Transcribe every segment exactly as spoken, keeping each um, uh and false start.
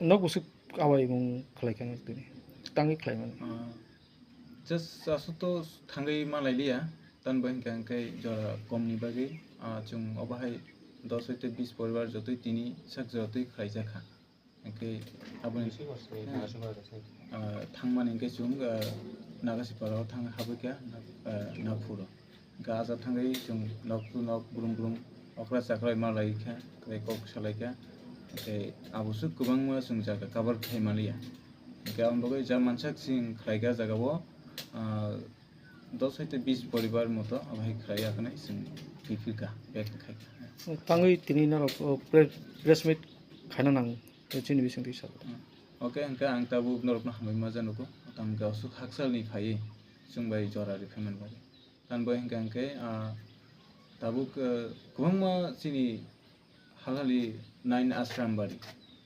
Nok busu awaimung khlai kha tini. Tangwi khlai mano. Ah, just aswk to thangwi ma lai liya. Tan bo hinkha hinkhe jora kom ni bagwi, ah, chwng obo hai dos hoite bis poribar jotoi tini sak jotoi khlai jak kha. Hinkhe aboni, ah, thangmani hinkhe chwng, ah, Nagasipara o thang habwi kha, ah, Nagpur o. Hinkhe ah jaga thangwi chwng nok to nok brum brum okra chakra ma lai kha, tei kok salai kha. Tei abo swk kwbangma chwng jaga cover khai man liya. Hinkhe aboni bagwi ja mansak chwng khlai kha jaga o, ah, dos hoite bis poribar moto abo hai khlai ya hwnwi chwng phikir kha, bek khai kha. Tangwi tini norok, o, pre-, press meet khaina nang, chini bising twi sabo. Hmm. Okay, hinkhe ang tabuk norokno hambai ma ja nugo. Tamo khe aswk hakchalni phaiwi chwng bai jora rwphai man bagwi. Tamo bo hinkha hinkhe, ah, tabuk, ah, kwbangma chini halhali nine ashram bari,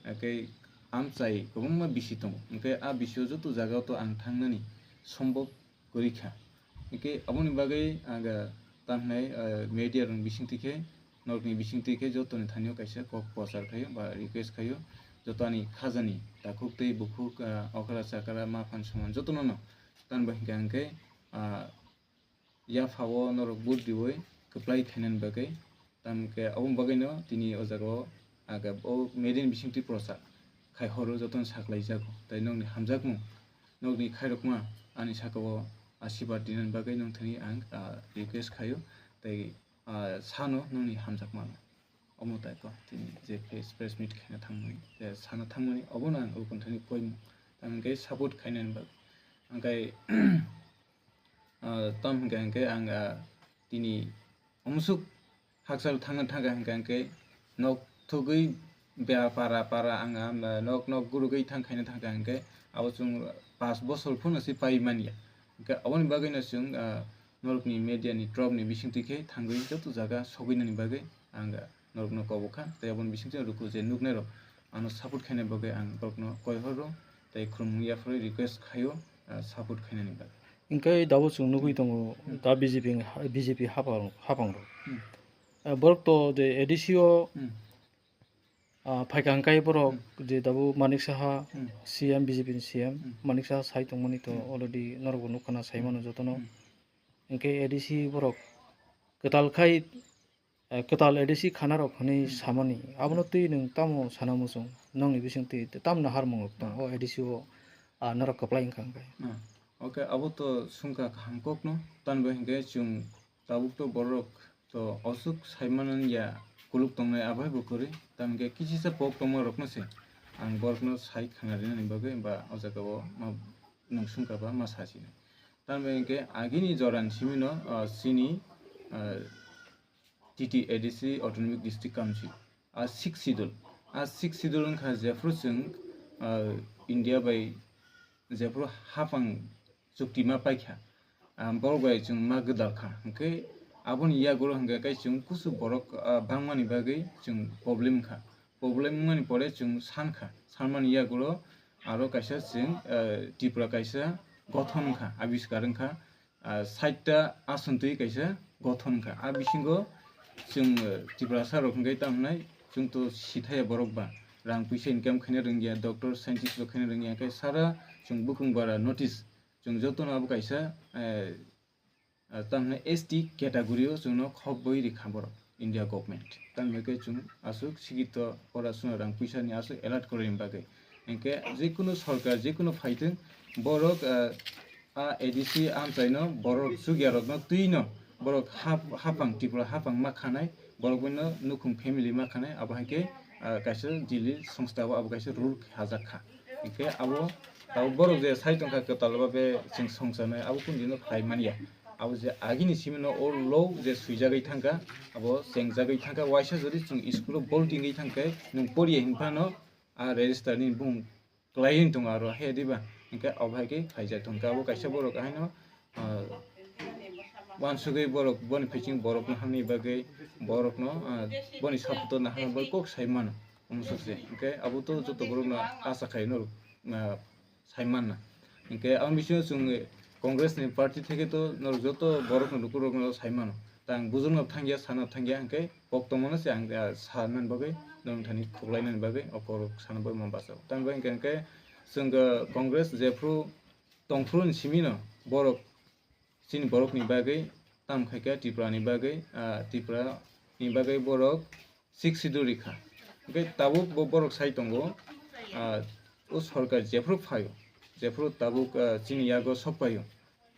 hinkhe amchai kwbangma bisi tongo. Hinkhe a bisio joto jagao to ang thangnani sombhob kwrwi kha. Hinkhe aboni bagwi ang, ah, tamo hinai, ah, media rokni bisingtwi khe, norokni bisingtwi khe jotoni thani o kaisa kok prochar khaio ba request khaio, joto ani khajani takhuk tei bukhuk, ah, okra chakra ma phan soman jotono no. Tamo bo hinkha hinkhe, ah, yapha o norok vote riwi kwplai khainani bagwi. Tamo khe aboni bagwino tini o jaga o, ah, o media ni bisingtwi prochar khai horo jotono saklai jago. Tei nokni hamjakmung, nokni khairokma ani saka o asirwad dinani bagwi nong thani ang, ah, request khaio. Tei, ah, sano nokni hamjakmano. Omo tai kok tini je press, press meet khaina thangmani, je sana thangmani, obono ang o kung thani koimung. Tamo khe support khainani bagwi. Ang khe, ah, tamo hinkha hinkhe ang, ah, tini omusuk hakchal thangna thangkha hinkha hinkhe nok thugwi bia para para ang, ah, nok nok gurugwi thang khaina thangkha hinkhe abo chwng pas bosor phano se pai manya. Hinkhe aboni bagwino chwng, ah, norokni media ni tropni bisingtwi khe thangwi joto jaga sogwinani bagwi ang, ah, norokno kobok kha, tei aboni bisingtwi rwkho je nuknairok ano support khaina bagwi ang borokno koi horo tei khulumung yapharwi request khaio, ah, support khainani bagwi. Hinkhe dabo chwng nugwi tongo, hmm, da B J P ni ha-, B J P hapang, hapangrok. Hmm. Ah, borok to je A D C o, hmm, ah, phaikha hinkhe borok, hmm, je dabo Manik Saha, hmm, C M, B J P ni C M, hmm, Manik Saha sai tongmani to, hmm, already norokbo nukha na, sai mano jotono. Hmm. Hinkhe A D C borok kwtal khai eh, kwtal A D C khanarok hwnwi, hmm, samani, abono twi nwng tamo sana muchung? Nokni bisingtwi tamo naharmung rok tongo, hmm, o A D C o, ah, norok kwplai wngkha hwnkhe? Hmm. Okay, abo to sungkha kaham kokno, tamni bai hinkhe chwng tabuk to borok to osuk saimanani ya kuluk tongnai, abo hai bo kwrwi, tamni khe kisisa pok tongma rokno se ang borokno sai khna rinani bagwi ba o jaga o ma nwng sungkha ba ma sa sinai. Tamni bai hinkhe agini jorani simi no, ah, chini, ah, T T A D C Autonomic District Council, a Sixth Schedule, a Sixth Schedule wngkha jephru chwng, ah, India bai jephru haphang chukti ma paikha, ah, borok bai chwng ma gwdal kha, hinkhe aboni yagulo hinkhe kai chwng kusu borok, ah, bangmani bagwi chwng problem wngkha, problem wngmani pore chwng sankha, sanmani yagulo aro kaisa chwng, ah, Tripura kaisa gothon wngkha, abiskar wngkha, ah, sait ta ason twi kaisa gothon wngkha. A bisingo chwng, eh, Tiprasa rok hwnkhe tamo hwnai, chwng to sithaya borok ba, rang puisa income khaina rwngya, doctor, scientist rok khaina rwngya, hwnkhe sara chwng bukung bara notice, chwng jotono abo kaisa, eh, ah, tamo hwnai S T category o chwngno khobwi rikha borok India government. Tamni bagwi chwng aswk sikito, porasuna, rang puisa ni aswk alert kwrwini bagwi. Hinkhe jekunu sorkar, jekunu phaithwng, borok, ah, a A D C amchaino borok chukyarokno twino borok hap-, haphang, Tripura haphang ma khanai, borok boino nukhung family ma khanai, abo hai khe, ah, kaisa jili songstha o abo kaisa rule hajak kha. Hinkhe abo, abo borok je sai tongkha kwtal babe chwng songcharnai, abo kunu dino khlai manya. Abo je agini simino o law je swijagwi thangkha, abo chengjagwi thangkha, waisa jodi chwng school o bolting wi thangkhe nwng poriya hinphano a register ni bumung kwlaiwi tongo aro he diba, hinkhe abo hai khe khaijak tongkha. Abo kaisa borok haino, ah, uansugwi borok boni phising borokno hamni bagwi borokno, ah, boni support na hwnwi bai kok sai mano, omo sukse. Hinkhe abo to joto borokno asa khaino, ah, sai manna. Hinkhe aboni bisingo chwng Congress ni party theke to norok joto borokno lukurokno sai mano. tang bujurno thangya, sana thangya, hwnkhe kok tongmano se ang, ah, sanani bagwi, nwng thani khuklainani bagwi, o kok sana bagwi ma bachao. Tamni bagwi hwnkhe, hwnkhe chwng, ah, Congress jephru tongphru ni simino borok, chini borokni bagwi tam khaikha, Tripura ni bagwi, ah, Tripura ni bagwi borok Sixth Schedule rikha. Hwnkhe tabuk bo borok sai tongo, ah, o sorkar jephru phaio, jephru tabuk, ah, chini yago sok paio.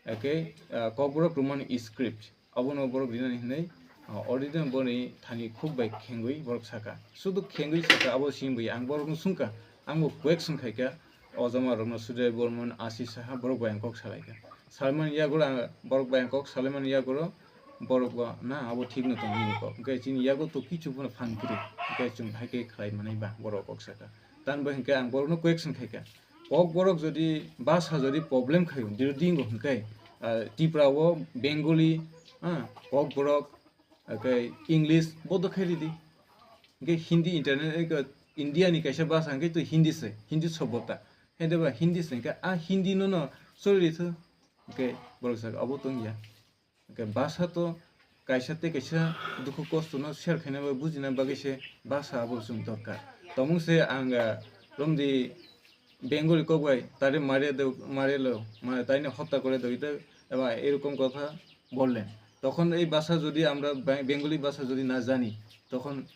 Hwnkhe, ah, Kokborok Roman script abono borok rinani hinwi, ah, already boni thani khuk bai khengwi borok saka. Sudu khengwi saka abo simi bai ang borokno swngkha, ang bo question khaikha, o jama rokno Sujoy Bormon, Ashish Saha borok bai ang kok salaikha. Salmani yago ang borok bai ang kok salaimani yago borok bo na abo thik no tong nini kok. Hwnkhe chini yago to kichu phano phan kwrwi. Hwnkhe chwng hai khe khlai manai ba borok kok saka. Tamni bagwi hwnkhe ang borokno question khaikha. Kokborok jodi bhasha jodi problem khaio, birodhi wngo hwnkhe, ah, Tripura o Bengali, ah, Kokborok, hwnkhe English bodo khai ridi. Hwnkhe Hindi internet, eko India ni kaisa bhasha hwnkhe to Hindi se, Hindi sobbota. Hwnkhe ba Hindi se hwnkhe a Hindi no no choli ritho. Hwnkhe borok saka abo tongya. Hwnkhe bhasha to kaisa tei kaisa dukhu kosto no share khaina bagwi bujina bagwi se bhasha abo chwng dorkar. Tongmung se ang, ah, romdi Bengali kok bai tare mare do, mare lo, ma-, taino hotta kore do, ita eba erokom kotha bollen. Tokhon ei bhasha jodi amra Be-, Bengali bhasha jodi na jani, tokhon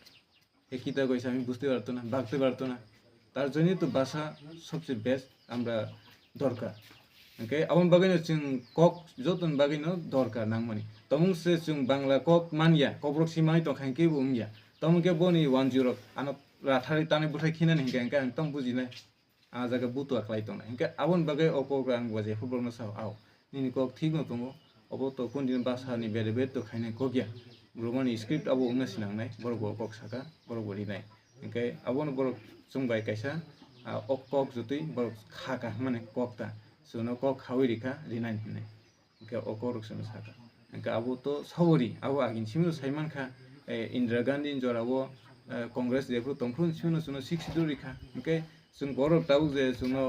এ কিতা কইছে আমি বুঝতে পারতো না, ভাবতে পারতো না। তার জন্যই তো ভাষা সবচেয়ে বেস্ট আমরা দরকার। Hwnkhe aboni bagwino chwng kok jotoni bagwino dorkar nangmani. Tamo se chwng Bangla kok manya, kokborok si manwi tongkha hwnkhe bo wngya. Tamo khe boni wanjwirok ano ratharwi tanwi bwthai khinani hwnkhe, hwnkhe ang tamo bujinai. Ah jaga butua khlai tongnai. Hwnkhe aboni bagwi o kok ang bo jephru borokno sao, "Ao, nini kok thikno tongo, obo to kundini bhasani bere bere to khainai kok ya. Romani script abo wngna sinangnai," borok bo kok saka, borok bo rinai. Hwnkhe abono borok chwng bai kaisa, ah, o kok jotwi borok kha ka hwnmani kok ta, chwngno kok khaui rikha, rinani hinwi. Hwnkhe o kok rok chwngno sakha. Hwnkhe abo to sabo ri, abo agini simi sai mankha, eh, Indira Gandhi ni jora o, eh, Congress jephru tongphru simi no chwngno sixth schedule rikha. Hwnkhe chwng borok tabuk je chwngno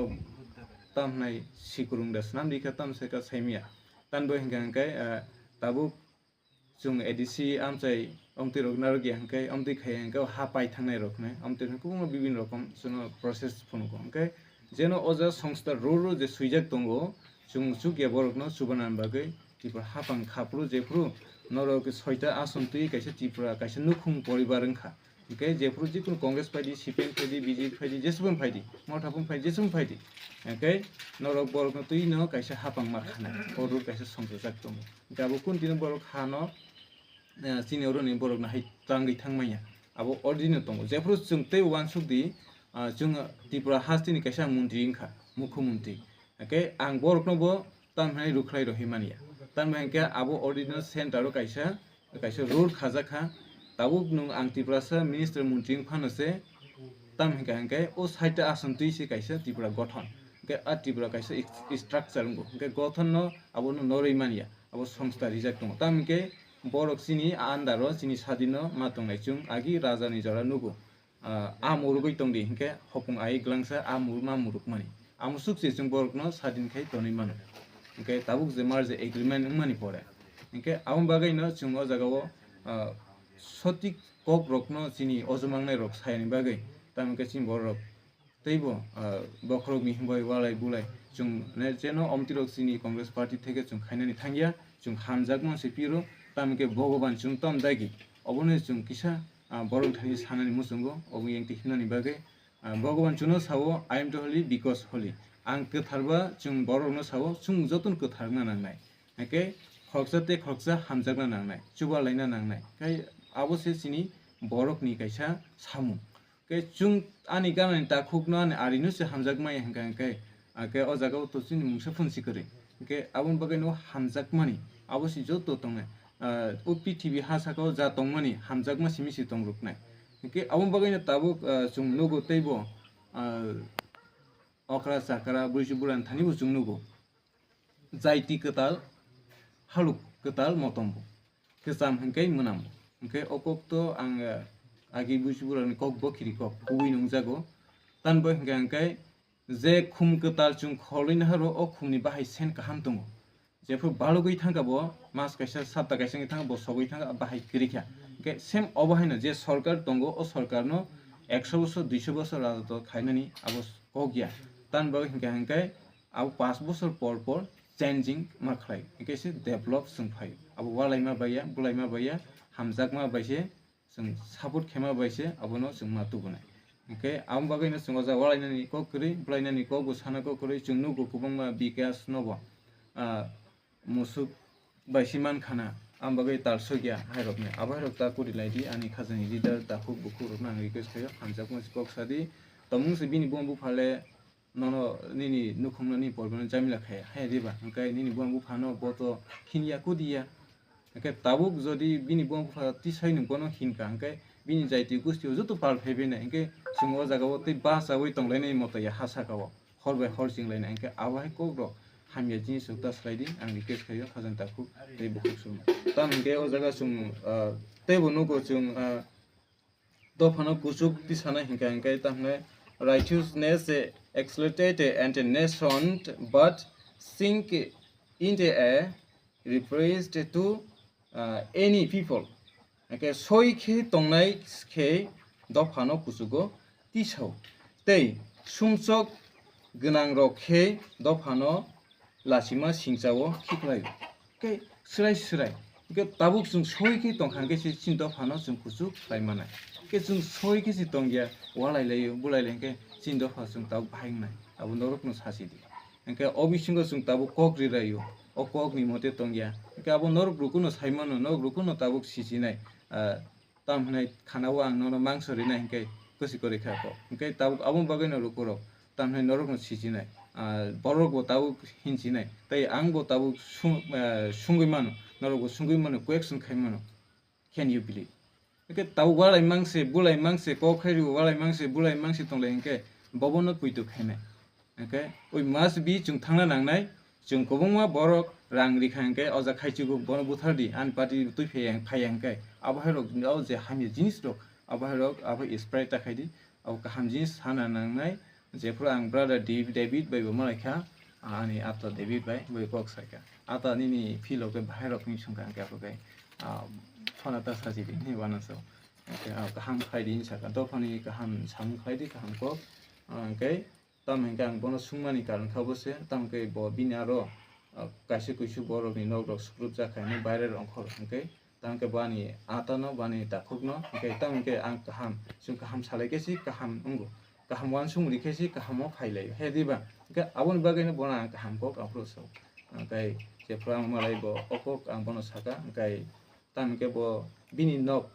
tam hwnai sikurung da swnam rikha, tam se ka saimya. Tamni bagwi hwnkhe, hwnkhe, eh, tabuk chwng A D C amchai omtwi rok narwkya hwnkhe, omtwi khaiya hwnkhe ha pai thangnai rok hwnwi, omtwi hwnkhe kwbangma bibin rokom chwngno process phunugo. Hwnkhe jeno o jaga songstha rule rule je swijak tongo, chwng chukya borokno chubanani bagwi Tripura hapang khaphuru jephuru norok soita ason twi kaisa Tripura kaisa nukhung poribar wngkha. Hwnkhe jephuru jikunu Congress phaidi, C P M phaidi, B J P phaidi, jesubon phaidi, Motha phung phaidi, jesubon phaidi. Hwnkhe norok borokno twino kaisa hapang ma khanai, o rule kaisa songchajak tongo. Hwnkhe abo kunu dino borok hano, eh, chini oroni borokno hai tangwi thangmanya. Abo ordinary tongo. Jephuru chwng tei uansuk di, ah, chwng Tripura hasteni kaisa montri wngkha, mukhyamantri. Hwnkhe ang borokno bo tamo hinwi rwkhlai rohimanya. Tamo hinkhe abo ordinary center o kaisa, kaisa rule khajak kha. Tabuk nwng ang Tiprasa minister montri wngphano se, tamo hinkhe hinkhe o site ason twi se kaisa Tripura gothon. Hwnkhe a Tripura kaisa is-, structure wngo. Hwnkhe gothon no abono norwi manya. Abo songstha rijak tongo. Tamo hinkhe borok chini under o chini sadino ma tongnai chwng agi raja ni jora nugo. Ah, a murugwi tongdi hinkhe hopung ai glangsa a mur-, ma murukmani. Amo sukse chwng borokno sadin khai tonwi mano. Hinkhe tabuk je merger agreement wngmani pore. Hinkhe aboni bagwino chwng o jagao, ah, sotik kok rokno chini ojomangnai rok sayani bagwi. Tamo hinkhe chini borok teibo, ah, bokhorok mihim bai walai bulai chwng ne jeno omtirok chini Congress party theke chwng khainani thangya, chwng hamjakma se piro, tamo hinkhe Bhogoban chwng tom dagi. Obono chwng kisa, ah, borok thani sanani muchungo, obo yang twi himnani bagwi, ah, Bhogoban chwngno sao, "I am the holy because holy." Ang kwthar ba chwng borokno sao, chwng jotono kwthar wngna nangnai. Hake khoroksa tei khoroksa hamjakna nangnai, chuba laina nangnai. Kai abo se chini borokni kaisa samung. Khe chwng ani ganani takhukno ani arino se hamjakmaya hwnkha hwnkhe, ah, khe o jagao to chini mungsa phano si kwrwi. Hwnkhe aboni bagwino hamjakmani abo se joto tongnai. Ah, o prithibi ha sakao ja tongmani hamjakma simi se tongrwknai. Hwnkhe aboni bagwino tabuk, ah, chwng nugo teibo, ah, okra chakra, bwrwi burani thani bo chwng nugo. Jaiti kwtal, haluk kwtal motombo, kwcham hinkhe mwnambo. Hinkhe o kokto ang, eh, agi buisi burani kok bo khiri kok, kubui nungjago. Tambo hinkhe, hinkhe je khum kwtal chwng kholwi naharo, o khumni bahai sen kaham tongo. Jephru balugwi thangkha bo, mas kaisa sapta kaisa wngwi thangkha bo, sogwi thangkha, bahai kwrwi kha. Hwnkhe same obo haino je sorkar tongo, o sorkarno ekso bosor, duiso bosor rajotwo khainani abo kok ya. Tamni bagwi hwnkhe, hwnkhe abo panch bosor por por changing ma khlai, hwnkhe se develop chwng phaio. Abo walaima baiya, bulaima baiya, hamjakma bai se chwng support khaima bai se abono chwng ma tubunai. Hwnkhe aboni bagwino chwng o jaga walainani kok kwrwi, bulainani kok bo sana kok kwrwi, chwng nugo kwbangma bikas nobo, ah, musuk bai se man khana, aboni bagwi talsokya hairokni. Abo hairok ta kuri lai di, ani khajani leader takhuk bukhukrokno ang request khaio, hamjakma se kok sa di. Tongmung se bini buma bupha le nono nini nukhungno ni pormano jamila khe, hai diba? Hwnkhe nini buma buphano bo to hinya kudiya. Hwnkhe tabuk jodi bini buma bupha tisai nwng bono hinkha, hwnkhe bini jaiti gustio joto pal phaibainai, hwnkhe chwng o jagao tei bachaui tonglainai moto ya ha sakao, hor bai hor chinglainai, hwnkhe abo hai kokrok hamya jinis rok ta swlai di, ang request khaio khajani takhuk tei bukhuk songno. Tamo hwnkhe o jaga chwng, ah, teibo nugo chwng, ah, dophano kuchuk tisana hinkha hwnkhe tamo hwnkhe, "Righteousness accelerated and a nation, but sink into a repressed to, uh, any people." Hwnkhe soi khe tongnai khe dophano kuchugo tisao, tei sumsok gwnangrok khe dophano lachima singchao khiklai. Khe swrai swrai. Hwnkhe tabuk chwng soi khe tongkha hwnkhe se chini dophano chwng kuchuk khlai manai. Hwnkhe chwng soi khe se tongya, walai laio, bulai lai hwnkhe chini dopha chwng tabuk bahai wngnai. Abo norokno sasi di. Hwnkhe o bisingo chwng tabuk kok ri laio. O kokni mote tongya. Hwnkhe abo norok rukuno sai mano, norok rukuno tabuk sichinai. Ah, Tamo hwnwi khanao ang nono mangso rinai hwnkhe kwswi kwrwi kha kok. Hwnkhe tabuk aboni bagwino lukurok tamo hwnwi norokno sichinai, ah, borokbo tabuk hinchinai, tei angbo tabuk sung-, ah, sungwi mano, norokbo sungwi mano, question khai mano. Can you believe? Hwnkhe tabuk walai mangse, bulai mangse, kok khai rw walai mangse, bulai mangse tonglai hwnkhe bobono puitu khainai. Hwnkhe we must be chwng thangna nangnai, chwng kwbangma borok rang rikha hwnkhe o jaga khaichugo bono buthar di, ani party twi phaiya, phaiya hwnkhe abo hai rok o je hamya jinis rok abo hai rok abo spread ta khai di, abo kaham jinis sana nangnai. Jephru ang brother Dav-, David bai bo malaikha, ani ata David bai bai kok saikha, "Ata nini philo khe bahai rok ni sungkha hwnkhe abo khe, ah, phone ta sachi di," hinwi uanaso. Hwnkhe, ah, kaham khlai di hinwi sakha, dophani kaham samung khlai di, kaham kok, ah, hwnkhe Tamo hwnkhe ang bono sungmani karon kha bo se, tamo khe bo bini aro, ah, kaisa kuisu borokni nok rok sukrupjak kha hwnwi baire rok ongkhor hwnkhe, tamo khe bo ani ata no, bo ani takhuk no, hwnkhe tamo khe ang kaham, chwng kaham salai khe se kaham wngo, kaham uansukmung ri khe se kaham o phai lai o, he diba? Hwnkhe aboni bagwi no bono ang kaham kok aphuru sao. Hwnkhe jephru ang malai bo o kok ang bono sakha, hwnkhe tamo khe bo bini nok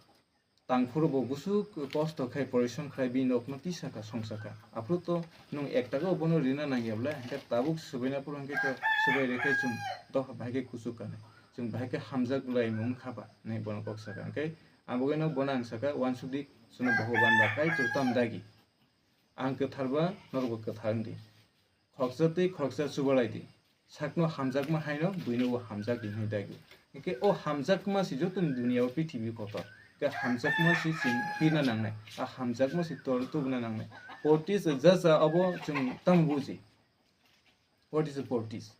tangphuru bo busuk kosto khai, porishrom khai bini nokno tisaka, songsaka. Aphuru to nwng ektago bono rina nangya bwle, hwnkhe tabuk swbaina phuru hwnkhe to swbai rwkhe chwng dopha bahai khe kuchuk kanwi. Chwng bahai khe hamjak bwlai mung kha ba, hinwi bono kok saka. Hwnkhe abo khe no bono ang saka, "Uansuk di, chwngno Bhogoban ba Kaitor tamo dagi. Ang kwthar ba, norokbo kwthar wng di." Khoroksa tei khoroksa chubalai di. Sakno hamjakma haino buino bo hamjak di hwnwi dagi. Hwnkhe o hamjakma se jotoni duniya o prithibi kotor. Hwnkhe hamjakma se chwng pirna nangnai. A hamjakma se tor tubuna nangnai. Politics jaja abo chwng tamo buji. What is a politics?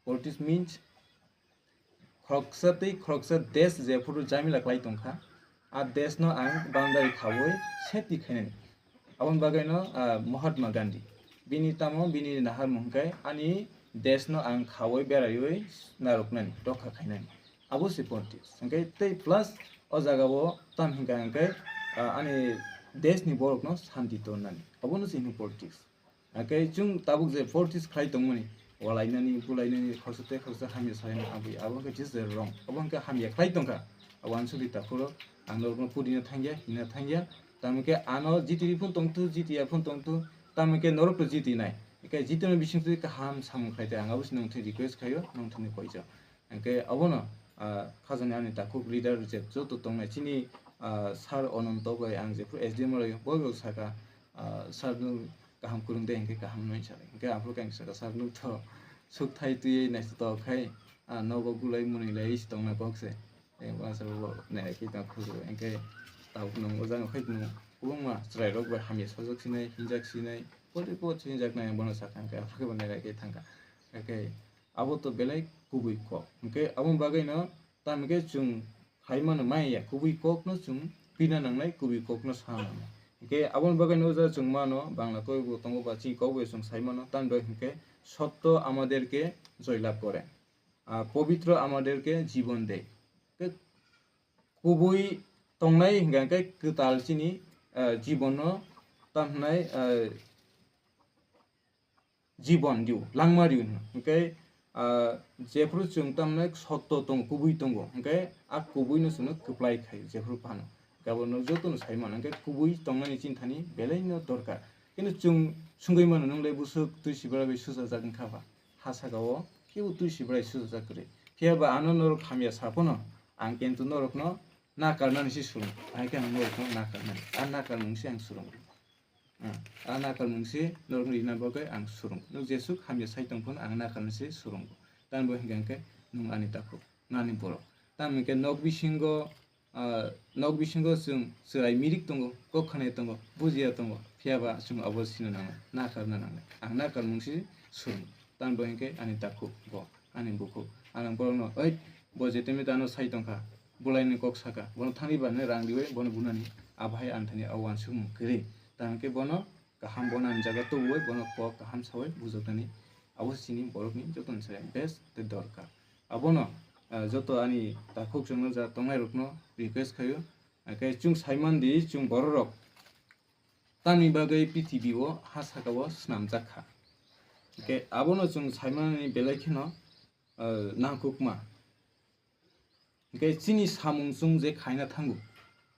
Politics means khoroksa tei khoroksa desh jephuru jamila khlai tongkha, a desh no ang boundary khaui safety khainani. Aboni bagwi no, ah, Mahatma Gandhi. Bini tamo bini naharmung hwnkhe ani desh no ang khaui beraiwi narwknani, rokha khainani. Abo se politics. Hwnkhe tei plus o jaga o tam hinkha hwnkhe, ah, ani desh ni borok no santi tonnani. Abono se hino politics. Hwnkhe chwng tabuk je politics khlai tongmani, walainani, bulainani, khoroksa tei khoroksa hamya salainani aboni, abo wngkha just wrong. Abo wngkha hamya khlai tongkha. Abo uansukdi takhuro, ang norokno pudina thangya, hina thangya. Tamo khe ano jitiri phun tongthu, jitiya phun tongthu, tamo khe norokno jitinai. Hwnkhe jitinani bisingtwi kaham samung khlai tei ang abo se nwng thwi request khaio, nwng thwini koijo. Hwnkhe abono, ah, khajani ani takhuk leader je joto tongnai chini, ah, sir Ononto bai ang jephuru S D M bai bo bo saka, ah, sir nwng kaham kwrwng de hwnkhe kaham nai sari. Hwnkhe aphuru khe ang saka, "Sir nwng to sukthai twiwi naisingtok khai, ah, nogo bulai mwnwi lai se tongna kok se." Eh, uansukgo nai khe tong khujuru. Hwnkhe tabuk nwng o jaga khai nwng kwbangma chwrairok bai hamya sajak sinai, hinjak sinai, pori po hinjak nai bono sakha hwnkhe aphuru khe bo nai khe thangkha. Hwnkhe Abo to belai kubui kok. Hwnkhe aboni bagwino tamo khe chwng hai mano maya, kubui kokno chwng pina nangnai, kubui kokno sa nangnai. Hwnkhe aboni bagwino ja chwng mano, Bangla kok bo tongo ba chini kok bai chwng sai mano, tamo bai hwnkhe সত্য আমাদেরকে জয়লাভ করে, ah, পবিত্র আমাদেরকে জীবন দেয়. Hwnkhe kubui tongnai hwnkha khe kwtal chini, ah, jibono tamo hwnai, ah, jibon rw, langma rw hwnkhe, ah, jephru chwng tamni sotto tong, kubui tongo, hwnkhe a kubuino chwngno kwplai khai jephru phano. Hwnkhe abono jotono sai mano, hwnkhe kubui tongnani chini thani belaino dorkar. Kintu chwng swngwi mano, nwng le bwswk twi sibra bai suchajak wngkha ba? Ha saka o kebo twi sibrai suchajak kwrwi. Phiya ba ano norok hamya sa phano, ang kintu norokno nakarnani se swrwngo. Hai khe ang norokno nakarnani, a nakarmung se ang swrwngo. Ah, a nakarmung se norokno rina bagwi ang swrwngo. Nwng jesuk hamya sai tong phano ang nakarnani se swrwngo. Tamni bo hwnkha hwnkhe nwng ani takhuk, nani borok. Tamni hwnkhe nok bisingo, ah, nok bisingo chwng chwrai mirik tongo, kok khanai tongo, bujiya tongo, phiya ba chwng abo sina nangnai, nakarna nangnai. Ang nakarmung se swrwngo. Tamni bo hwnkhe ani takhuk bo, ani bukhuk. Ang borokno, "Oi, bo je temi tano sai tongkha, bulaini kok saka, bono thangwi ba hinwi rang riwi bono bunani, abo hai ani thani a uansukmung kwrwi." Tamo khe bono kaham, bono ani jaga tubuwi, bono kok kaham sawi bujaknani, abo chini borokni jotono se best tei dorkar. Abono, ah, joto ani takhuk chwngno ja tongnairokno request khaio. Hwnkhe chwng saimandi, chwng bororok tamni bagwi prithibi o ha saka o snamjak kha. Hwnkhe abono chwng saimani belai kheno, ah, nangkukma. Hwnkhe chini samung chwng je khaina thango,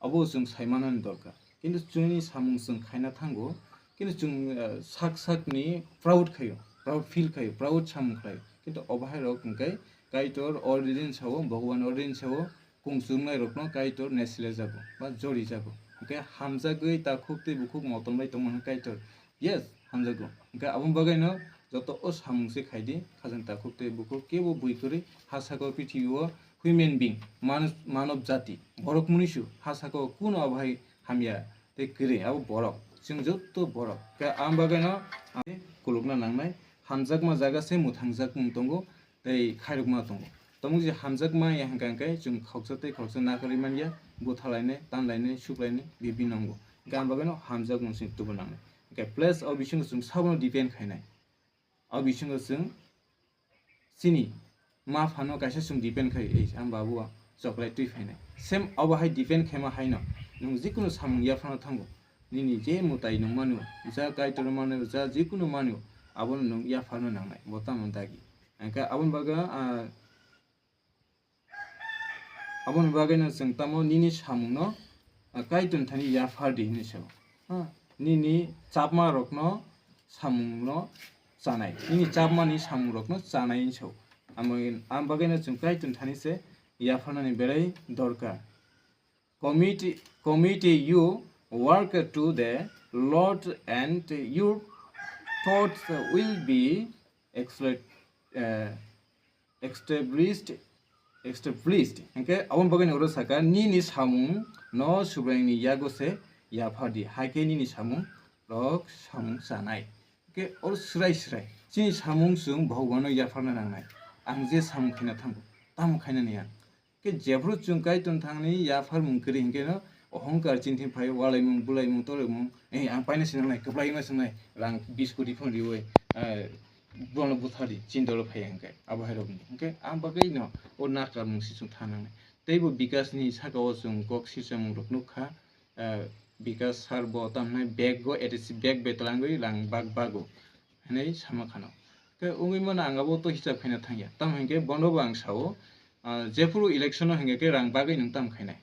abo chwng saimanani dorkar. Kintu chini samung chwng khaina thango, kintu chwng, ah, sak sakni proud khaio, proud feel khaio, proud samung khlaio. Kintu obo hai rok hwnkhe Kaitor already sao, Bhagwan already sao, kung chumnai rokno Kaitor nesle jago ba jori jago. Hwnkhe hamjagwi takhuk tei bukhuk motom bai tongmani Kaitor. Yes, hamjago. Hwnkhe aboni bagwino joto o samung se khaidi, khajang takhuk tei bukhuk kebo bui kwrwi ha saka o prithibi o human being, manu-, manob jati, borok mnusu ha saka o kuno abo hai hamya tei kwrwi, abo borok. Chwng joto borok. Hwnkhe aboni bagwino ang kulukna nangnai, hamjakma jaga se mwthangjakmung tongo. Tei khairokma tongo. Tamo je hamjakma ya hwnkha hwnkhe chwng khoroksa tei khoroksa nakarwi manya, buthalainai, tanlainai, suklainai, bibi nongo. Hwnkhe ang bagwino hamjakmung se tubu nangnai. Hwnkhe plus o bisingo chwng sabono depend khainai. O bisingo chwng chini ma phano kaisa chwng depend khai, "Ei, ang babu o chocolate twi phainai." Same abo hai depend khaima haino nwng jikunu samung yapharna thango. Nini je mwtai nwng mano, ja Kaitor mano, ja jikunu mano, abono nwng yapharna nangnai. Bo tamo dagi. Hwnkhe aboni bagwi, ah, aboni bagwino chwng tamo nini samungno, ah, Kaitor thani yaphar di hinwi sao. Ha, nini chapma rokno samungno chanai, nini chapmani samungrokno chanai hinwi sao. Amo, am bagwino chwng Kaitor thani se yapharnani belai dorkar. Commit, commit your work to the Lord and your thoughts will be excellent, uh, established, established. Hwnkhe aboni bagwino oro saka, "Nini samung no Subraiyungni yago se yaphar di, hai khe nini samung rok samung chanai." Hwnkhe oro swrai swrai chini samung chwng Bhagwano yapharna nangnai. Ang je samung khaina thango, tamo khainani ang. Khe jephru chwng Kaitor thangni yapharmung kwrwi hwnkhe no ohongkar chini thani phai, walaimung, bulaimung, tolaimung, "Eh, ang paina sinangnai, kwplaima sinai, rang bis koti phano riwi, eh, bono buthar di," chini dolo phai hwnkhe, abo hai rokni. Hwnkhe ang bagwi no o nakarmung se chwng thanangnai. Teibo Bikasni saka o chwng kok sirchamung rok nukha, eh, Bikas sir bo tamhinai bag o A D C bag bai twlangwi rang bag bago hinwi sama khano. Khe wngwi mano ang abo to hisab khaina thangya. Tamo hinkhe bono bo ang sao, ah, jephuru election o hinkhe khe rang bagwi nwng tam khainai.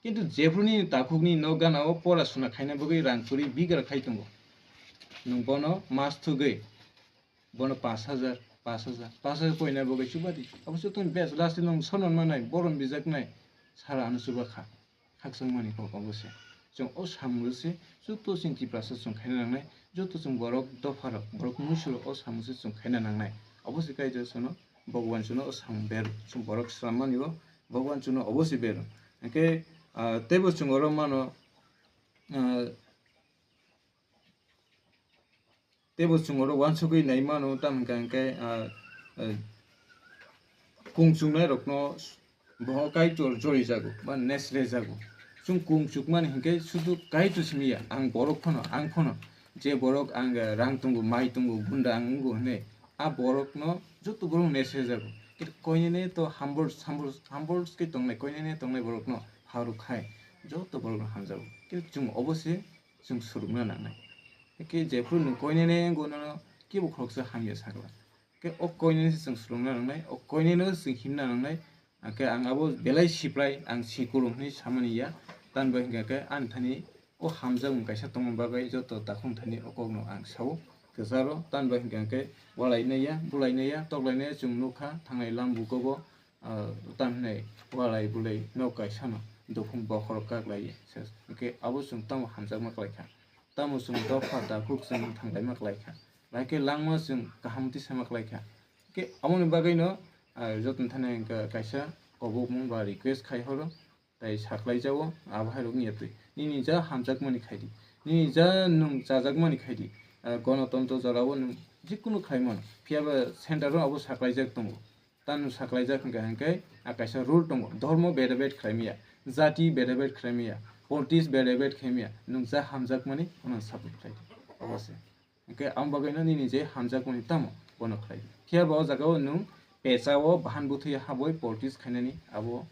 Kintu jephuru nini takhukni nok gana o pora suna khaina bagwi rang kwrwi bigra khai tongo. Nwng bono mas thugwi bono pash hajar, pash hajar, pash hajar koina bagwi chubadi. Abo se tong best last nwng sonon manai, borom bijaknai, sara ano chuba kha. Khakchangmani kok obo se. Chwng o samung se joto chini Tiprasa chwng khaina nangnai, joto chwng borok dopharok, borok mnusurok o samung se chwng khaina nangnai. Obo se Kaitor chwngno, Bhagwan chwngno o samung ber, chwng borok swrammani o Bhagwan chwngno obo se ber. Hwnkhe, ah, teibo chwng oro mano, ah, Teibo chwng oro uansugwi nai mano, tamo hwnkha hwnkhe, ah, ah, kung chungnai rokno bo kaitor jori jago ba nesre jago. Chwng kung chukmani hinkhe sudu kaitor simi ya, ang borok phano, ang phano je borok ang rang tongo, mai tongo, bunda ang wngo hwnwi a borokno joto borok nesre jago. Kintu koinene to humble, humble, humble khe tongnai, koinene tongnai borokno haruk khai joto borokno hamjago. Kintu chwng obo se chwng surukna nangnai. Khe jephru nwng koinene wngwi nono kibo khoroksa hamya sakla. Khe o koinene se chwng surukna nangnai, o koinene se chwng himna nangnai. Khe ang abo belai siplai, ang sikulung hwnwi samani ya. Tamni bagwi hwnkha khe ani thani o hamjakmung kaisa tongma bagwi joto takhuk thani o kokno ang sao. Kwcharo tamni bagwi hwnkha khe walainai ya, bulainai ya, toklainai ya chwng nukha thangnai lam bukobo. Ah, tamhinai walai bulai nok kaisano dophung bokhorok kaklai se. Hwnkhe abo chwng tamo hamjakma khlaikha, tamo chwng dopha takhuk chwng thanglaima khlaikha, bai khe langma chwng kaham tisama khlaikha. Hwnkhe aboni bagwino, ah, joto thani ang ka-, kaisa kobokmung ba request khai horo, tai saklai jao, abo hai rok wngya twi. Nini ja hamjakmani khaidi, nini ja nwng chajakmani khaidi, ah, gonotontro jorao nwng jikunu khlai mano, phiya ba center o abo saklaijak tongo. Tamo saklaijak hwnkha hwnkhe a kaisa rule tongo, dhormo beda bed khlaimaya, jati beda bed khlaimaya, politics beda bed khlaimaya, nwng ja hamjakmani bono support khlai di, obo se. Hwnkhe ang bagwino nini je hamjakmani tamo bono khlai di. Phiya ba o jagao nwng pecha o bahan bwthwi habwi politics khainani abo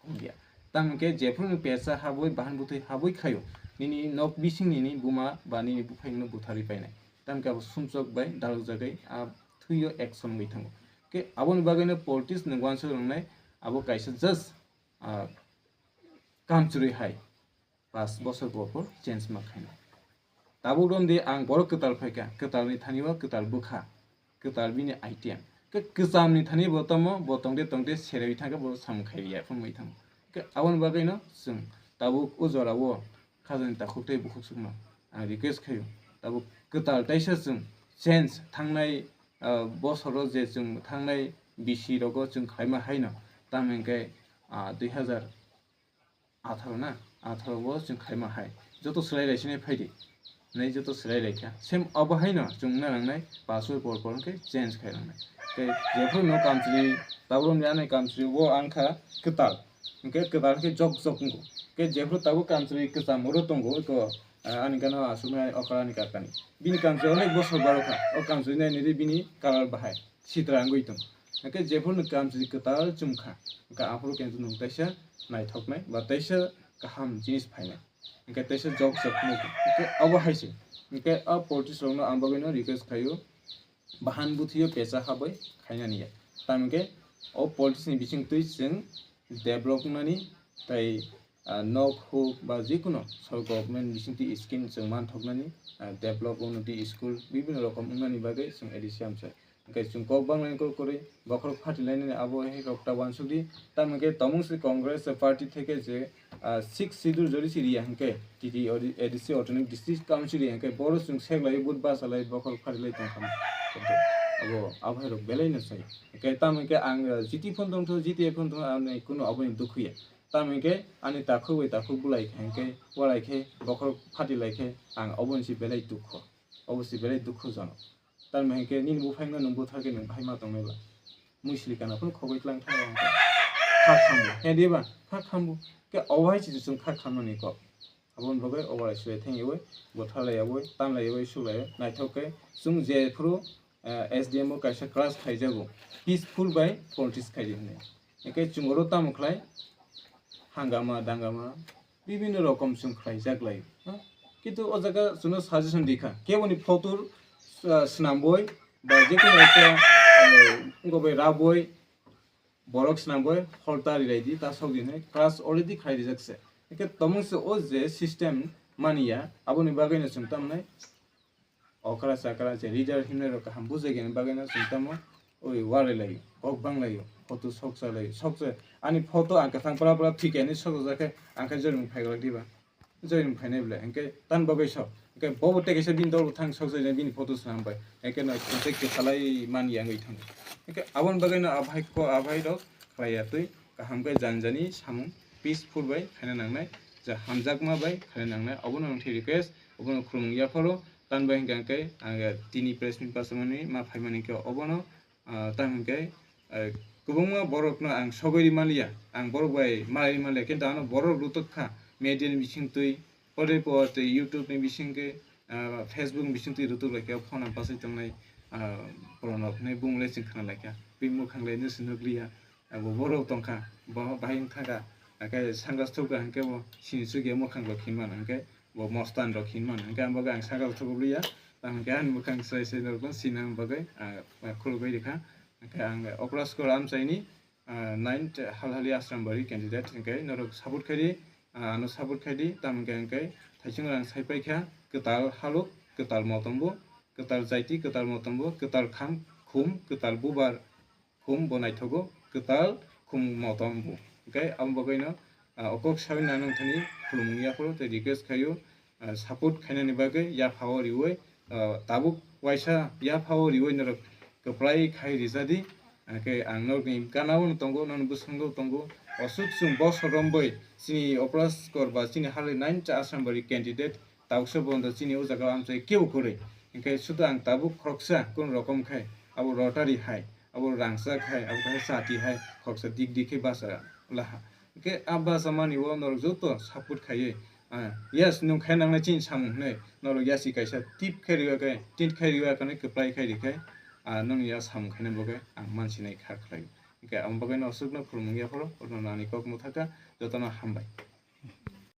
wngya. Tamo hwnkhe jephru nwng pecha habwi bahan bwthwi habwi khaio, nini nok bising nini buma ba nini buphaino butharwi painai. Tamo hwnkhe abo sumsok bai dalokjagwi a thwio action wngwi thango. Khe aboni bagwino politics ni uansuk rwngnai abo kaisa just, ah, kamchwrwi hai paanch bosor por por change ma khainai. Tabuk romdi ang borok kwtal phaikha, kwtalni thani o kwtal bwkha, kwtal bini item. Khe kwchamni thani bo tamo, bo tongde tongde serewi thangkhe bo samung khai ya phunwi thango. Khe aboni bagwino chwng tabuk o jorao khajani takhuk tei bukhuk sukno ang request khaio. Tabuk kwtal taisa chwng change thangnai, ah, bosoro je chwng thangnai bisi rogo chwng khlaima haino, tamo hwnkhe, ah, dui hazar atharo na, atharo o chwng khlaima hai. Joto swlai lai sini phaidi. Nai joto swlai lai kha. Same abo haino chwng na nangnai, password por por hwnkhe change khai nangnai. Tei jephru no kamchwlwi, tabuk ni anai kamchwlwi o ang kha kwtal. Hwnkhe kwtal hwnkhe jok jok wngo. Hwnkhe jephru tabuk kamchwlwi kwcham oro tongo, eko, ah, ani gana aswknai okra ni kakani. Bini kamchwlwi onek bosor baro kha. O kamchwlwi nai nini bini colour bahai sitra wngwi tongo. Hwnkhe jephru ni kamchwlwi kwtal chum kha, hwnkhe aphuru khe nwng taisa naithoknai ba taisa kaham jinis phainai. Hwnkhe taisa jok jok nugo. Hwnkhe abo hai se. Hwnkhe a politics rokno ang bagwino request khaio, bahan bwthwio pecha habwi khainani ya. Tamokhe o politics ni bisingtwi chwng develop wngnani tei, ah, nok huk ba jikuno sor government bisingtwi scheme chwng manthoknani, ah, develop, unnoti, school, bibhinno rokom wngnani bagwi chwng A D C amchai. Hwnkhe chwng kok banglaini kok kwrwi bokhorok phatilainani abo hai rok ta uansukdi. Tamokhe tomung se Congress party theke je, ah, six schedule jori si riya hwnkhe T T A D C Autonomic District Council riya hwnkhe boro chwng seklai vote bachalai bokhorok phatilai tongkha. Abo, abo hai rok belai no sai. Hwnkhe tamokhe ang, ah, G T phone tongtho, G T A phone tongtho, ani kuno aboni dukhu ya. Tamo hwnkhe ani takhuk bai takhuk bulai khe hwnkhe walai khe bokhorok phatilai khe ang obo ni se belai dukho, obo se belai dukhujonok. Tamo hwnkhe nini buphang no nwng buthar khe nwng bahai ma tongnai ba? Mui sili kana phano khogoi tlang thang hwnkhe kha khambu, he diba? Kha khambu. Khe obo hai se chwng kha khamnani kok. Aboni bagwi obolai sulai thang yawi, bothalai yawi, tanlai yawi, suklai yawi, naithok khe chwng jephru, eh, S D M o kaisa class khaijago, peaceful bai politics khaidi hwnwi. Hwnkhe chwng oro tamo khlai, hangama dangama, bibhinno rokom chwng khlaijak lai, ha? Kintu o jaga chwngno suggestion di kha, keboni photo, ah, swnamboi, ba jekunu ekta, eh, wngkha bai raboi, borok swnamboi, holta rilai di, ta sok di hwnwi class already khlai rijak se. Hwnkhe tomung se o je system mani ya, aboni bagwino chwng tamnai okra chakra je leader himnai rok kaham bujai gani bagwino chwng tamo oi walai lai, kok bang lai, photo soksa lai, soksa ani photo ang kwthang pura pura thik ani sokjak khe ang khe jorim phai glak diba? Joining phainai ble, hwnkhe tan bagwi sok. Hwnkhe bobo tei kaisa bini dol bo thang sok jai, bini photo swnam bai. Hwnkhe no tei kwchalai man ya wngwi thango. Hwnkhe aboni bagwi no aphai ko, aphai rok khlai ya twi kaham khe jani jani samung peaceful bai khaina nangnai. Ja hamjakma bai khaina nangnai. Obono nwng thwi request, obono khulumung yapharo. Tan bai hwnkhe ang khe, ang tini press meet pasamani ma phaimani khe obono, ah, tan hwnkhe, ah, Kwbangma borokno ang sogwi ri manliya, ang borok bai malai ri manliya, kintu ano borok rutuk kha media ni bising twi, pore po tei YouTube ni bising khe, ah, Facebook ni bising twi rutuk lai khe phone ang pasai tongnai, ah, Pranab hinwi bumung le chwng khna lai kha, bini mwkhang le nw se nukliya, abo borok tong kha, bo bahai wng kha kha, hakhe sunglass thuk kha hinkhe bo sini chukya mwkhang rok hin mano hinkhe bo mostan rok hin mano hinkhe ang bagwi ang sunglass thuk liya, tamo khe ani mwkhang swrai swrai norokno sina bagwi, ah, khulugwi rikha. Hwnkhe ang Operaskor amchaini, ah, ninth Halhali Asrambari candidate hwnkhe norok support khaidi, ah, ano support khaidi, tamo hwnkhe hwnkhe thaichung rang sai paikha, kwtal haluk, kwtal motombo, kwtal jaiti, kwtal motombo, kwtal kham, khum, kwtal bubar, khum bo naithogo, kwtal khum motombo. Hwnkhe abo bagwino, ah, o kok sawi nang thani khulumung yaphuru tei request khaio, ah, support khainani bagwi yaphao riwi, ah, tabuk waisa yaphao riwi norok kwplai khai rijadi. Hwnkhe ang norokni gana-o tongo, norokni bwskango tongo. Aswk chwng bosor romwi chini Operaskor ba chini Halhali ninth Asrambari candidate tausa bondo chini o jaga amchai kebo kwrwi. Hwnkhe sudu ang tabuk khoroksa kun rokom khai, abo Rotary hai, abo rangchak hai, abo khai chati hai, khoroksa dik dik khe basa laha. Hwnkhe a basa mani o norok joto support khaiwi, ah, yes, nwng khai nangnai chini samung hinwi norok yasi kaisa tip khai riya khe, tint khai riya khe, kwplai khai ri khe, ah, nwng ya samung khaina bagwi ang mansinai kha khlai. Hwnkhe ang bagwi no aswkno khulumung yaphuru, orno nani kok mwthaka, jotono hambai.